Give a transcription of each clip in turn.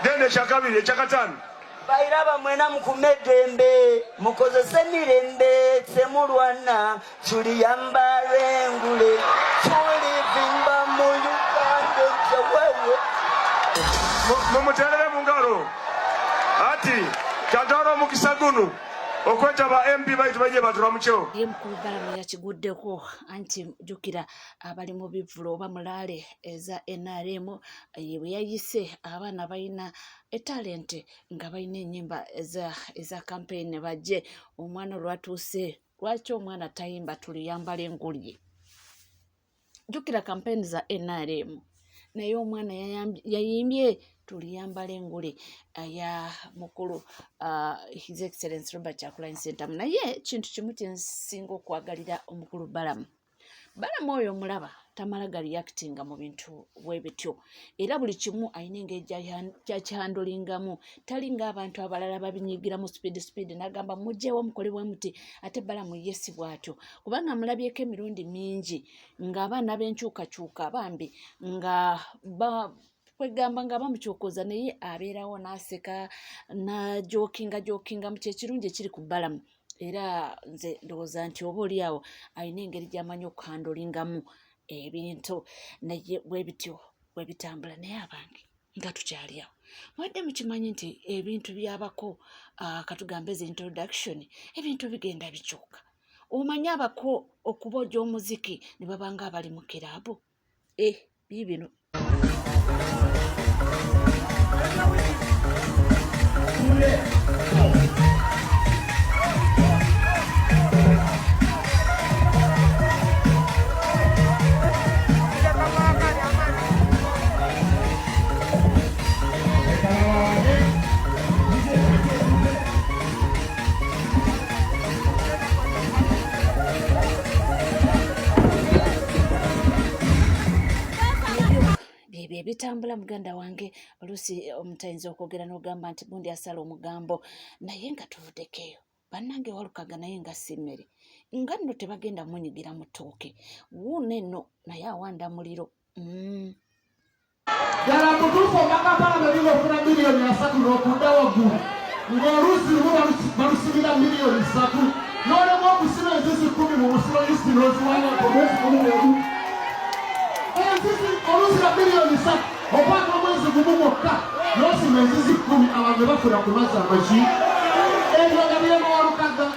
Then ekyakabiri, ekyakataano. Bairaba mwena mukume eddembe, mukozese mirembe, temulwana, tuliyambala engule, tulivimba mu Uganda wewe. Mumuterere mu ngalo. Ati kantwala omukisa guno okwetaba MP baitu baje baturamukyeho. Ye mukulu Balamu yakiguddeko anti jjukira abali mu bivvulu oba mulaale eza NRM bwe yayise abaana balina etalenti nga balina ennyimba eza kampeyini bajje. Omwana olwatuuse, lwaki omwana tayimba tuliyambala engulye? Jjukira kampeyini za NRM, naye omwana yayimbye tuliyambala engule ya mukulu His Excellency Robert Kyagulanyi Ssentamu. Naye kintu kimu kye nsinga okwagalira omukulu Balamu. Balamu oyo omulaba tamala ga reactinga mu bintu bwe bityo, era buli kimu alina engeri gy'akihandolingamu. Tali ng'abantu abalala babinyigiramu speed speed n'agamba mugyewo mukole bwe muti. Ate Balamu ye si bw'atyo, kubanga mulabyeko emirundi mingi ng'abaana b'enkyukakyuka bambi nga kwegamba nga bamukyukuza, naye abeerawo n'aseka n'ajookinga jookinga mu kyekirungi ekiri ku Balamu. Era nze ndowooza nti oba oli awo alina engeri gy'amanyi okuhandolingamu ebintu, naye bwe bityo bwe bitambula. Naye abange, nga tukyali awo, mwadde mukimanyi nti ebintu byabako, katugambe zi introduction, ebintu bigenda bikyuka. Omanyi abako okubojja omuziki ne babanga abali mu kiraabu? Biibino. Byebyo ebitambula muganda wange. Oluusi omuntu ayinza okwogera n'ogamba nti gundi asala omugambo, naye nga tuvuddeko eyo bannange. Walukaga naye nga si mmere, nga nno tebagenda munyigira mu ttooke. Wuuno eno naye awanda muliro. Ddala mutuufu, omakampala bwe biba ofuna 30 miliyoni n'okudda waggulu, ng'oluzzi lumu balusibira 3 miliyoni, n'olemu okusiba enzizi 10 mu Busiro East n'oziwanya omwezi gumu n'ogu. Enzizi oluzzi lwa 3 miliyoni, okwata omwezi gumu gwokka n'osima enzizi 10, abantu ne bafuna ku mazzi amaki. Ebyo nga byema Walukaga.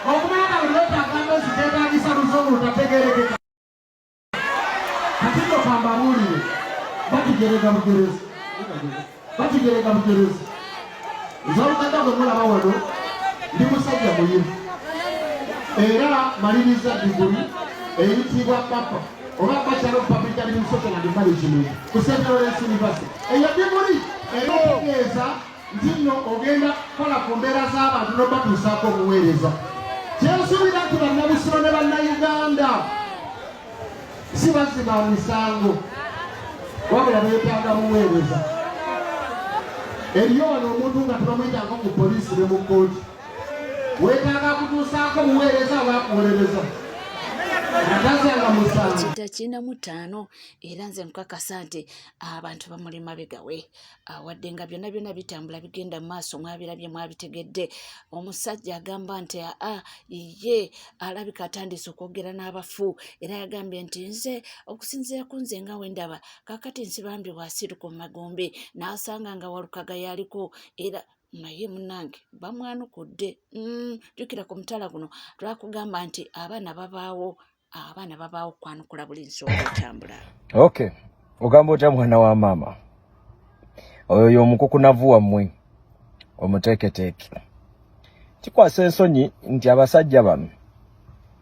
Okumanya nga buli wetaaga amazzi geetaagisa luzungu lutategeerekeka. Kati nno kambabuulire, batujerega bujerezi, batujerega bujerezi. Nze oluganda bwe mulaba wano, ndi musajja muyivu era maliriza diguli eyitibwa BAPA oba Bachelor of Public Administration and Management ku St Lawrence University. Eyo diguli era otegeeza nti nno ogenda kukola ku mbeera z'abantu n'obatuusaako obuweereza. Kyensuubira nti Bannabusiro ne Bannayuganda si bazzi ba misango, wabula beetaaga buweereza. Eriyo wano omuntu nga tebamuyitangako ku poliisi ne mu kkooti, weetaaga kutuusaako buweereza oba kuwolereza atazanga musango. Kidda 45. Era nze nkakasa nti abantu bamuli mabega we, wadde nga byonna byonna bitambula bigenda mu maaso. Mwabirabye, mwabitegedde. Omusajja agamba nti aa ye alabika atandise okwogera n'abafu, era yagambye nti nze okusinziira ku nze nga wendaba kakati Nsibambi bw'asiruka mu magombe n'asanga nga Walukaga yaliko, era naye munnange bamwanukudde. Jjukira ku mutala guno lwakugamba nti abaana babaawo, abaana babaawo kwanukula buli nsonga etambula. Okay, ogamba otya mwana wa maama? Oyo y'omukukunavu wammwe omuteeketeeke. Kikwasa ensonyi nti abasajja bano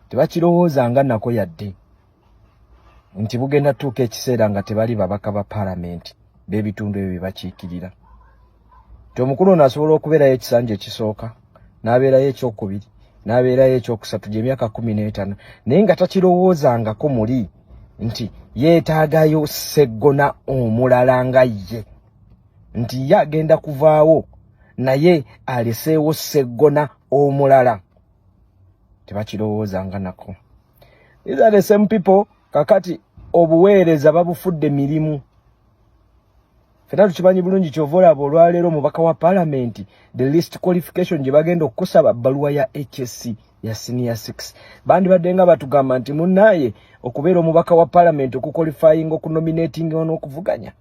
tebakirowoozanga nako yadde nti bugenda tuuka ekiseera nga tebali babaka ba paalamenti b'ebitundu ebyo bye bakiikirira, nti omukulu ono asobola okubeerayo ekisanja ekisooka, n'abeerayo ekyokubiri, n'abeerayo ekyokusatu, gy'emyaka 15, naye nga takirowoozangako muli nti yeetaagayo Sseggona omulala nga ye, nti ye agenda kuvaawo naye aleseewo Sseggona omulala. Tebakirowoozanga nako. These are the same people. Kakati obuweereza babufudde mirimu. Fena tukimanyi bulungi, kyova olaba olwaleero omubaka wa palamenti, the least qualification gye bagenda okukusaba bbaluwa ya HSC ya senior 6. Bandibadde nga batugamba nti munnaaye, okubeera omubaka wa palamenti, okuqualifyinga, okunominatinga n'okuvuganya,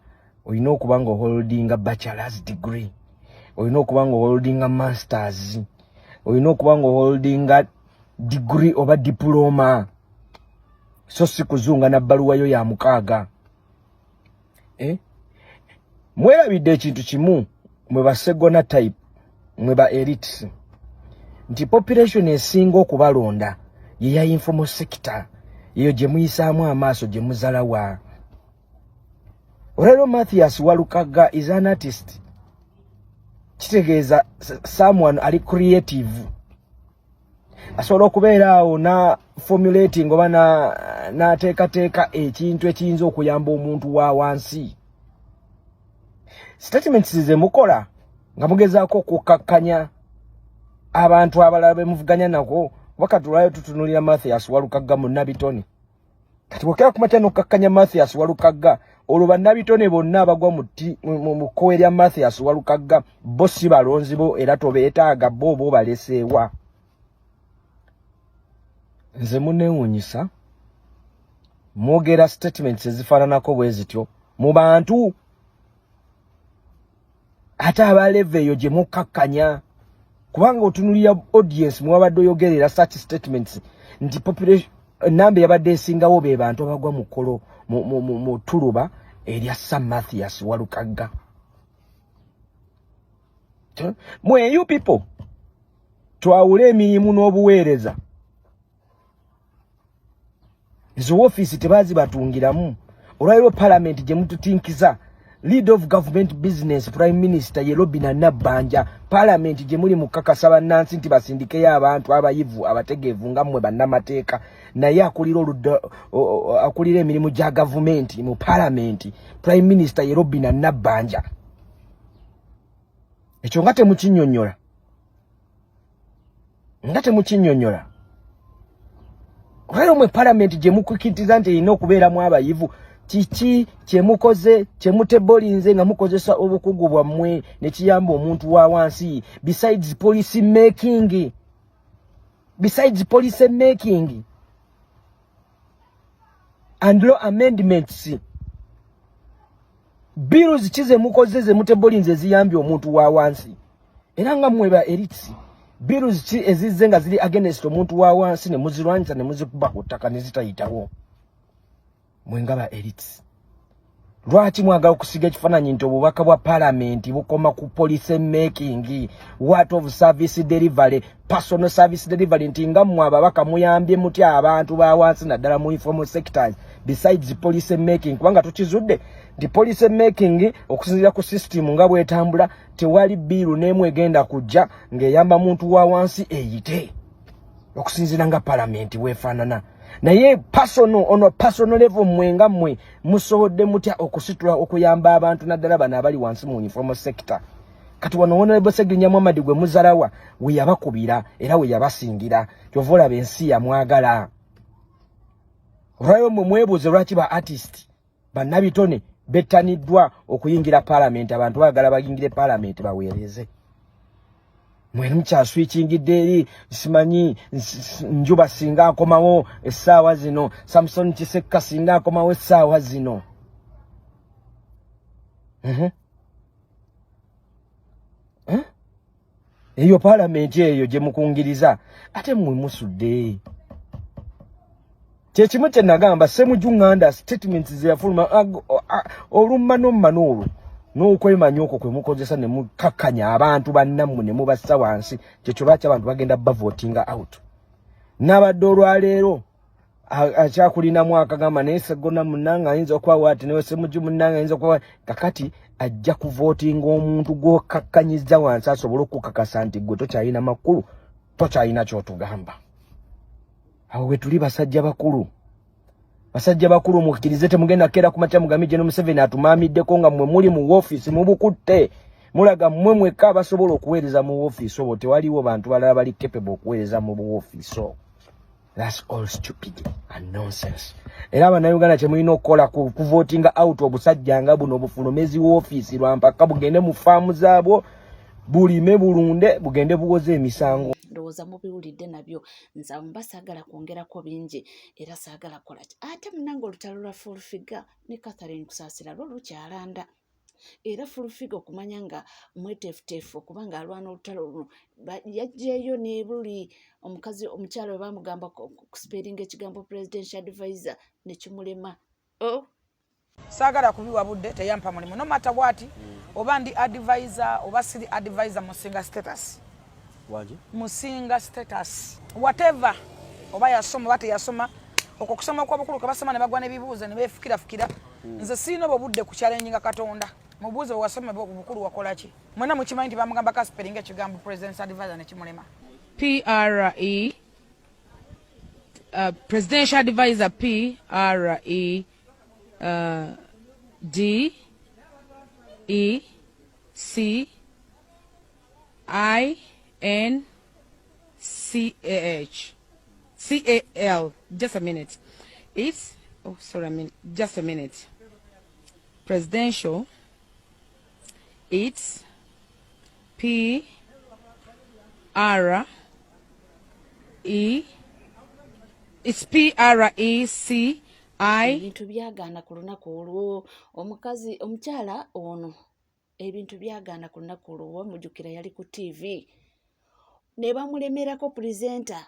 olina okuba nga oholdinga bachelors degree, olina okuba nga oholdinga masters, olina okuba nga oholdinga degree oba diploma, so si kuzunga na bbaluwa yo ya 6. Eh? Mwerabidde ekintu kimu, mwe ba Segona type, mwe ba elites, nti population esinga okubalonda ye ya informal sector, eyo gye muyisaamu amaaso, gye muzalawa. Olwaleero Mathias Walukaga is an artist, kitegeeza someone ali creative, asobola okubeera awo na formulating oba n'ateekateeka ekintu ekiyinza okuyamba omuntu wa wansi. Statements ze mukola nga mugezaako okukkakkanya abantu abalala be muvuganya nako, wakati olwayo tutunulira Mathias Walukagga munnabitone. Kati bwokera kumakya n'okkakkanya Mathias Walukagga, olwo bannabitone bonna abagwa mu kkowe lya Mathias Walukagga bo si balonzi bo, era tobeetaaga bo, oba obaleseewa? Nze munneewuunyisa, mwogera statements ezifaananako bwe zityo mu bantu ate aba level eyo gye mukkakkanya, kubanga otunulira audience mwabadde oyogerera such statements nti population namba eyabadde esingawo be bantu abagwa mu kkolo mu tuluba erya Sir Mathias Walukagga. Mwe, you people, twawule emirimu n'obuweereza. Ezo woofiisi tebazibatungiramu. Olwaliro palamenti gye mututinkiza, lead of government business, prime minister ye Robina Nabbanja. Palamenti gye muli mukakasa bannansi nti basindikeyo abantu abayivu, abategeevu nga mmwe bannamateeka, naye akulira oludda, akulira emirimu gya gavumenti mu palamenti, prime minister ye Robina Nabbanja. Ekyo nga temukinnyonnyola, nga temukinnyonnyola. Olwaleero mwe palamenti gye mukukiriza nti erina okubeeramu abayivu, kiki kyemukoze kyemutebolinze nga mukozesa obukugu bwammwe ne kiyamba omuntu wa wansi, besides policy making, besides policy making and law amendments? Bills ki ze mukoze, ze mutebolinze, eziyambye omuntu wa wansi? Era nga mmwe ba elites, bills ki ezizze nga ziri against omuntu wa wansi ne muzirwanyisa ne muzikuba ku ttaka ne zitayitawo? Mwe nga ba elites, lwaki mwagala okusiga ekifaananyi nti obubaka bwa palamenti bukoma ku policy making? What of service delivery, personal service delivery? Nti nga mmwe ababaka muyambye mutya abantu ba wansi, naddala mu informal sectors, besides policy making? Kubanga tukizudde nti policy making, okusinziira ku system nga bwetambula, tewali bill n'emu egenda kujja ng'eyamba muntu wa wansi eyite, okusinziira nga palamenti bwefaanana. Naye personal, on a personal level, mmwe nga mmwe musobodde mutya okusitula okuyamba abantu, naddala bano abali wansi mu informal sector? Kati wano Honorable Segirinya Muhammad gwe muzalawa we yabakubira era we yabasingira, kyova olaba ensi yamwagala. Olwayo mmwe mwebuuze lwaki ba artist, bannabitone bettaniddwa okuyingira palamenti. Abantu baagala bayingire palamenti baweereze, mwena mukyaswikingidde eri simanyi Njuba singa akomawo essaawa zino, Samson Kisekka singa akomawo essaawa zino. Eyo palamenti eyo gye mukungiriza, ate mmwe musudde kyekimu kye nagamba Semuju Nganda, statements ze yafuluma olummanommano olwo n'okwemanya okwo kwe mukozesa ne mukakkanya abantu bannammwe ne mubassa wansi, kyekyo lwaki abantu bagenda bavotinga out. Nabadde olwaleero akyakulinamu akagamba, naye Segona munnange ayinza okuba ati, naye Semuju munnange ayinza okuba. Kakati ajja kuvotinga omuntu gw'okakkanyiza wansi asobole okukakasa nti gwe tokyalina makulu, tokyalina kyotugamba. Awo we tuli, basajja bakulu, basajja bakulu, mukkirize. Temugenda keera ku makya mugambe General Museveni atumaamiddeko nga mmwe muli mu woofiisi mubukutte, mulaga mmwe mwekka abasobola okuweereza mu woofiisi obwo, tewaliwo bantu balala bali capable okuweereza mu buwoofiisi obwo. That's all stupid and nonsense. Era abannayuganda kye mulina okukola kuvotinga out obusajja nga buno obufulumezi woofiisi lwampaka bugende mu faamu zaabwo bulime bulunde bugende buwoze emisango. Ndowooza mubiwulidde nabyo, nze awo mba saagala kwongerako bingi era saagala kukola ki. Ate munange olutalo lwa Full Figure ne Catherine Kusaasira lwo lukyalanda. Era Full Figure okumanya nga mweteefuteefu okuba nga alwana olutalo luno, yaggyeeyo n'ebuli omukazi omukyala we baamugamba kusipeeringa ekigambo presidential advisor ne kimulema. Oh. Saagala kubiwa budde, teyampa mulimu no matter what. Oba ndi advisor oba siri advisor, musinga status. Wangi? Musinga status, whatever, oba yasoma oba teyasoma. Okwo okusoma okwobukulu kwe basoma ne bagwa n'ebibuuzo ne beefukirafukira. Nze sirina obwo budde ku challenginga Katonda. Mubuuze, wewasoma obukulu wakola ki? Mwena mukimanyi nti bamugamba kasperinga ekigambo president's advisor ne kimulema. PRE presidential advisor, P R E D E C I N C A H C A L. Just a minute. It's, oh, sorry, I mean, just a minute. Presidential. It's P R E, it's P R E C I Ebintu byagaana ku lunaku olwo. Omukazi omukyala ono, ebintu byagaana ku lunaku olwo. Mujjukira yali ku TV ne bamulemerako presenter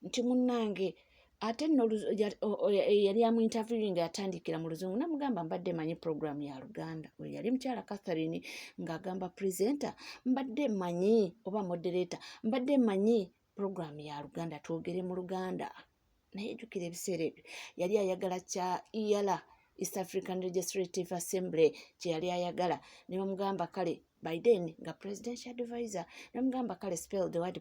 nti munnange ate nno yali amu interview nga yatandikira mu Luzungu, namugamba, "Mbadde manyi program ya Luganda." Oyo yali mukyala Catherine ng'agamba presenter, "Mbadde manyi, oba moderator, mbadde manyi program ya Luganda, twogere mu Luganda." Naye jjukira ebiseera ebyo yali ayagala kya EALA, East African Legislative Assembly, kye yali ayagala. Ne bamugamba kale, by then nga presidential advisor, ne bamugamba kale, spell the word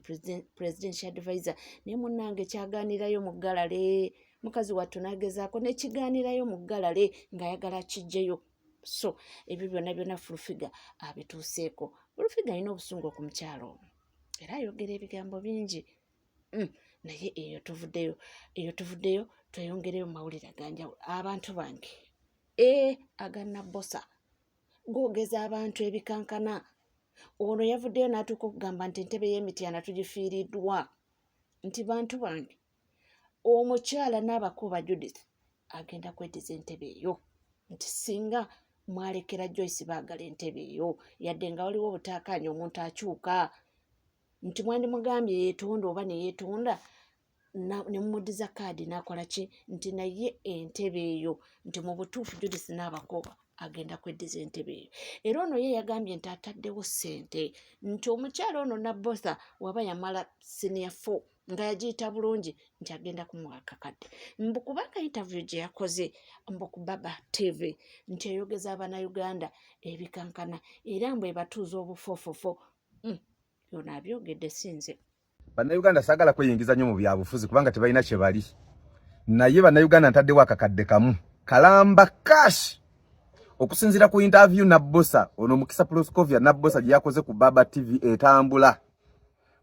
presidential advisor. Naye munnange kyaganirayo mu ggalale. Mukazi wattu n'agezaako nekigaanirayo mu ggalale ng'ayagala kijjeyo. So ebyo byonna byonna Full Figure abituuseeko. Full Figure alina obusungu ku mukyalo ono era ayogera ebigambo bingi. Naye eyo tuvuddeyo, eyo tuvuddeyo, tweyongereyo mu mawulire aganjawulo. Abantu bange, e agannabosa googeza abantu ebikankana. Ono yavuddeyo n'atuuka okugamba nti entebe y'Emityana tugifiiriddwa, nti bantu bange, omukyala n'abakuba Judith agenda kweddiza entebe eyo, nti singa mwalekera Joyce baagala entebe eyo, yadde nga waliwo obutaakaanya, omuntu akyuka, nti mwandimugambye yeetonda oba ne yeetonda ne mumuddiza kaadi n'akola ki, nti naye entebe eyo, nti mu butuufu Judith n'abakoba agenda kweddiza entebe eyo. Era ono ye yagambye nti ataddewo ssente, nti omukyala ono Nabbosa waba yamala senior four nga yagiyita bulungi, nti agenda kumuwa akakadde, mbu kubanga interview gye yakoze mbu ku Baba TV nti eyogeza Abannayuganda ebikankana era mbu ebatuuza obufoofofo. Ono abyogedde, si nze. Bannayuganda, saagala kweyingiza nnyo mu byabufuzi kubanga tebalina kye bali, naye bannayuganda, ntaddewo akakadde kamu kalamba cash okusinziira ku interview Nabbosa ono, Mukisa Proscovia Nabbosa, gye yakoze ku Baba TV etambula.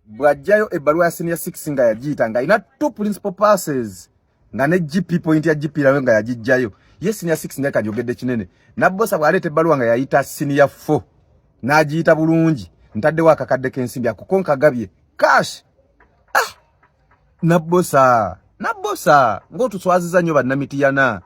Bw'ajjayo ebbaluwa ya senior 6 nga yagiyita ng'alina two principal passes, nga ne GP point ya GP nayo nga yagijjayo ye senior 6 nga kajogedde kinene. Nabbosa bw'aleeta ebbaluwa nga yayita senior 4 n'agiyita bulungi, ntaddewo akakadde k'ensimbi ako nkagabye cash. Ah, Nabbosa, Nabbosa, ng'otuswaziza nnyo bannamitiyana,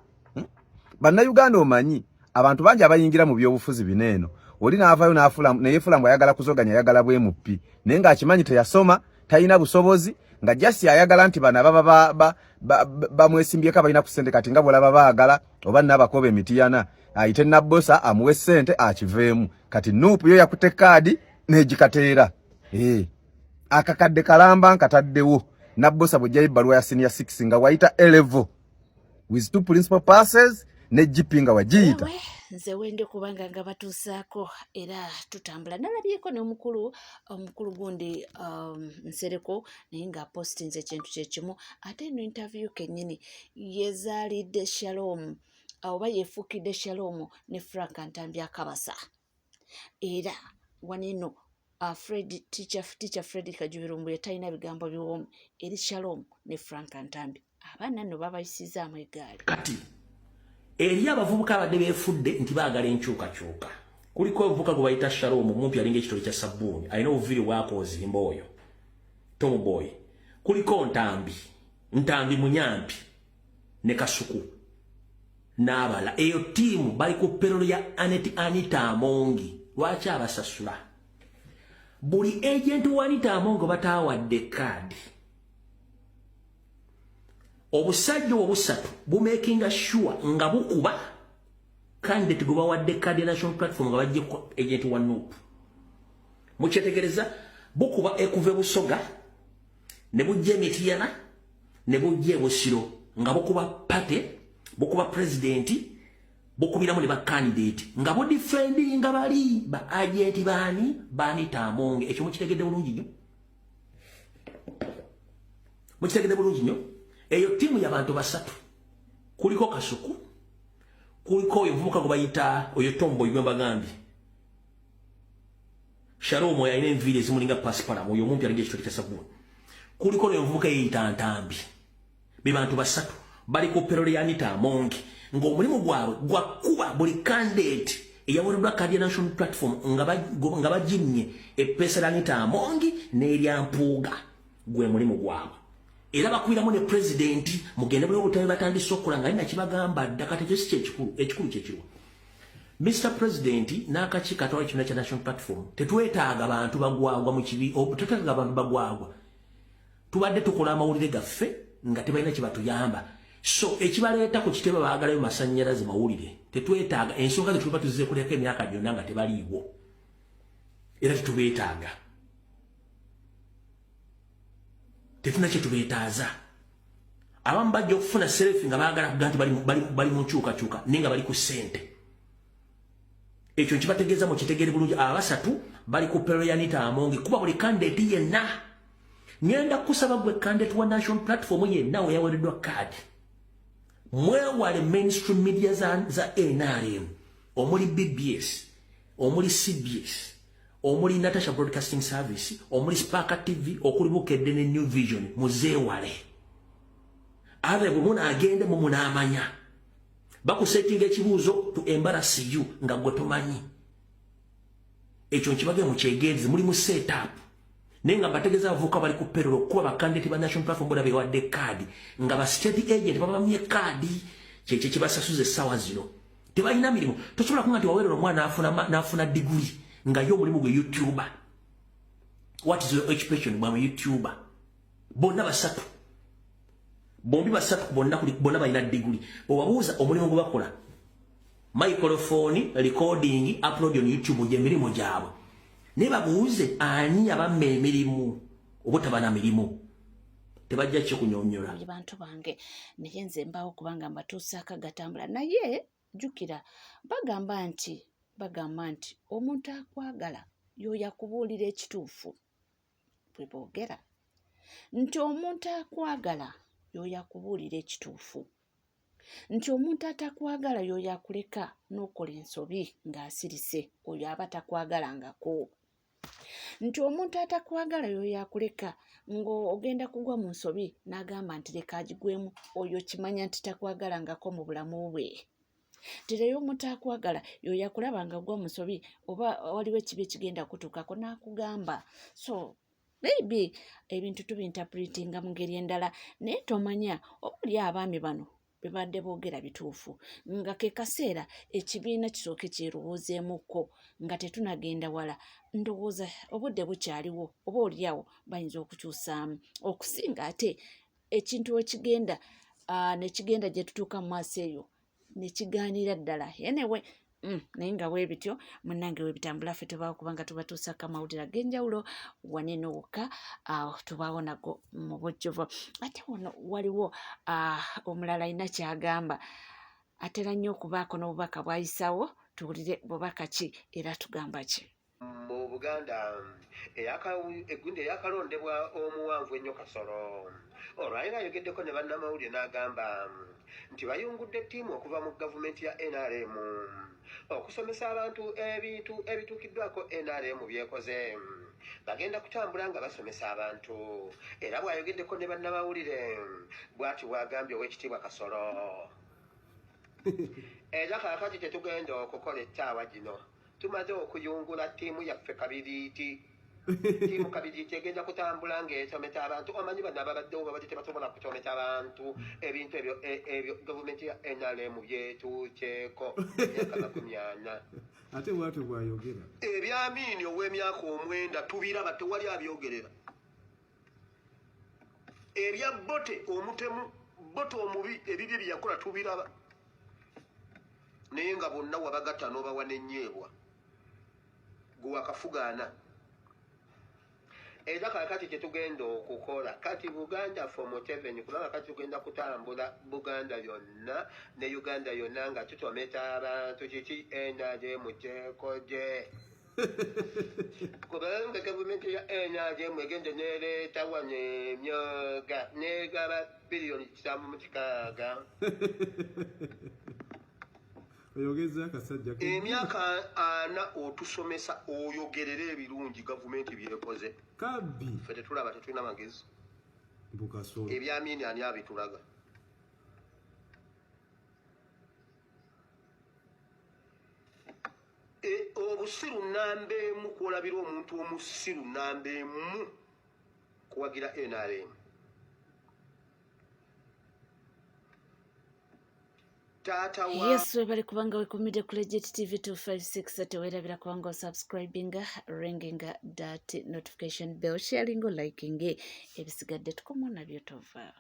Bannayuganda, omanyi abantu bangi abayingira mu byobufuzi bino eno, oli n'avaayo neyefuula mbu ayagala kuzoganya, ayagala bwemupi, naye ng'akimanyi teyasoma, talina busobozi, nga just ayagala nti bano ababa bamwesimbyeko abalina ku ssente. Kati nga bwolaba baagala oba nabakoba emitiyana ayite Nabbosa amuwe ssente akiveemu. Kati NUP yo yakutte kaadi n'egikateera. Eh, akakadde kalamba nkataddewo. Nabbosa bw'ojjayo ebbaluwa ya senior 6 nga wayita A level with two principal passes ne GP nga wagiyita. Ewe, nze wende kubanga nga batuusaako era tutambula. Nalabyeko n'omukulu, omukulu gundi, Nsereko, naye ng'apostinze ekintu kyekimu. Ate eno interview kennyini yezaalidde Shalom oba yeefuukidde Shalom ne Frank Ntambi Akabasa. Era wano eno Fred teacher, teacher Fred Kajubi Lumbuye talina bigambo biwoomu eri Shalom ne Frank Ntambi. Abaana nno babayisizaamu eggaali. Kati eri abavubuka abadde beefudde nti baagala enkyukakyuka, kuliko omuvubuka gwe bayita Shalom, mumpi alinga ekitole kya sabbuuni, alina obuviiri bwakoozimba, oyo Tomboy. Kuliko Ntambi, Ntambi munyampi, ne Kasuku n'abala. Eyo ttiimu bali ku payroll ya Anet Anita Amongi. Lwaki abasasula? Buli agent wa Anita Amongi bataawadde kaadi, obusajja obusatu bumakinga sure nga bukuba candidate gwe bawadde kaadi ya National Platform nga bajje agent wa NUP. Mukyetegereza, bukuba ekuva Busoga ne bujja Emitiyana ne bujja Ebusiro nga bukuba party, bukuba pulezidenti, bukubiramu ne bakandidate nga budefendinga bali ba agenti baani? Ba Anita Amonge. Ekyo mukitegedde bulungi nnyo, mukitegedde bulungi nnyo. Eyo ttiimu y'abantu basatu: kuliko Kasuku, kuliko oyo omuvubuka gwe bayita oyo Tomboy gwe mbagambye, Shalom oyo alina enviiri ezimulinga pasipalamu, oyo omumpi alinga ekitole kya sabbuuni, kuliko oyo omuvubuka yeeyita Ntambi. Be bantu basatu bali ku payroll ya Anita Amongi, ng'omulimu gwabwe gwakuba buli candidate eyawereddwa kaadi ya National Platform nga bagimmye eppeesa lya Anita Amongi n'erya Mpuuga. Gwe mulimu gwabwe, era bakubiramu ne pulezidenti. Mugende buli obutabe batandise okukola nga alina kibagamba dda. Kati ekyo si kyekikulu, ekikulu kyekiriwa? Mr President n'akakiiko atwala ekibiina kya National Platform, tetwetaaga bantu bagwagwa mu kibi, tetwetaaga bantu bagwagwa. Tubadde tukola amawulire gaffe nga tebalina kyebatuyamba, so ekibaleeta ku kitebe baagalayo masannyalaze, mawulire. Tetwetaaga ensonga zetuba tuzze kulyako emyaka gyonna nga tebaliiwo, era tetubeetaaga, tetuna kyetubeetaaza. Abamu bajja okufuna selfie nga baagala kuga nti bali mu nkyukakyuka, naye nga bali ku ssente. Ekyo nkibategeeza mukitegeere bulungi. Abasatu bali ku payroll ya Anita Amongi kuba buli candidate yenna. Ngenda kusaba gwe candidate wa National Platform yenna weyawereddwa kaadi, mwewale mainstream media za NRM, omuli BBS, omuli CBS, omuli Natasha Broadcasting Service, omuli Spark TV, okuli Bukedde ne New Vision. Muzeewale ave bwe munaagende mu munaamanya bakusetinga ekibuuzo to embarrass you nga gwe tomanyi. Ekyo nkibage mukyegenze, muli mu setup. Naye nga mbategeeza, abavubuka bali ku payroll okuba bakandidate ba National Platform bona bewadde kaadi nga ba state agent babamye kaadi, kyekyo kibasasuza essaawa zino. Tebalina mirimu. Tosobola kuga nti waweerera omwana n'afuna diguli nga ye omulimu gwe YouTuber. What is your occupation? Bwa YouTuber. Bonna basatu, bombi basatu, bonna bonna balina diguli. Bwebabuuza omulimu gwe bakola, microphone recording, upload on YouTube, gyemirimu gyabwe. Naye babuuze ani abamma emirimu obutaba na mirimu, tebajja kikunyonyola. Bantu bange, naye nze mbaawo kubanga mbatuusaako agatambula. Naye jjukira bagamba nti omuntu akwagala y'oyo akubuulira ekituufu. Bwe boogera nti omuntu akwagala y'oyo akubuulira ekituufu, nti omuntu atakwagala y'oyo akuleka n'okola ensobi ng'asirise, oyo aba takwagalangako. Nti omuntu atakwagala y'oyo akuleka ng'ogenda kugwa mu nsobi n'agamba nti leka agigwemu, oyo kimanya nti takwagalangako mu bulamu bwe. Nti omuntu akwagala y'oyo akulaba nga gwa mu nsobi oba waliwo ekibi ekigenda kutuukako n'akugamba. So maybe ebintu tubinterpretinga mu ngeri endala, naye tomanya oba oli abaami bano bebadde boogera bituufu, nga ke kaseera ekibiina kisooke kyerowoozeemukko nga tetunagenda wala. Ndowooza obudde bukyaliwo, oba oliawo bayinza okukyusaamu okusinga ate ekintu wekigenda nekigenda gye tutuuka mu maaso eyo nekigaanira ddala. Anyway, naye nga bwe bityo munnange webitambula, ffe tubaawo kubanga tubatuusako amawulire ag'enjawulo wanene wokka, tubaawo nago mu bujjuvu. Ate wano waliwo omulala alina kyagamba, atera nnyo okubaako n'obubaka bw'ayisawo. Tuwulire bubaka ki era tugamba ki. Mu Buganda eggwanga eryakalondebwa omuwanvu ennyo Kasolo olwaliro ayogeddeko ne bannamawulire n'agamba nti bayungudde ttiimu okuva mu gavumenti ya NRM okusomesa abantu ebintu ebituukiddwako NRM byekoze. Bagenda kutambula nga basomesa abantu era bw'ayogeddeko ne bannamawulire bw'ati bw'agambye Oweekitiibwa Kasolo. Era kaakati kye tugenda okukola ettaawa gino tumaze okuyungula ttiimu yaffe Kabiriiti. Ttiimu Kabiriiti egenda kutambula ng'esomesa abantu. Omanyi bano ababaddewo babadde tebasobola kusomesa bantu ebintu ebyo e, ebyo gavumenti ya NRM byetuukyeko emyaka 40. Ate bwatyo bwayogera. Ebya Amiini ow'emyaka 9 tubiraba tewali abyogerera. Ebya Bote omutemu, Bote omubi, ebibye bye yakola tubiraba. Naye nga bonna wabagatta n'obawa n'ennyeebwa. Gwe wakafugaana. Era kaakati kye tugenda okukola kati Buganda for Museveni kubanga kati tugenda kutambula Buganda yonna ne Uganda yonna nga tutometa abantu kiki NRM kyekoze. Kubanga gavumenti ya NRM egenda nereeta wano emyoga negaba biliyoni 76. Oyogeza akasajja Emyaka 40 otusomesa oyogerere ebirungi gavumenti byekoze. Kabbi. Ffe tetulaba, tetulina magezi. Bukasolo. Ebyamiini ani abitulaga? E, obusiru namba emu kwolabira omuntu omusiru namba emu kuwagira NRM. Taata wa Yesu webale kubanga wekumidde ku Legit TV 256. Tewerabira kubanga osubscribinga, ringinga that notification bell, sharing, liking. Ebisigadde tukoma nabyo tova.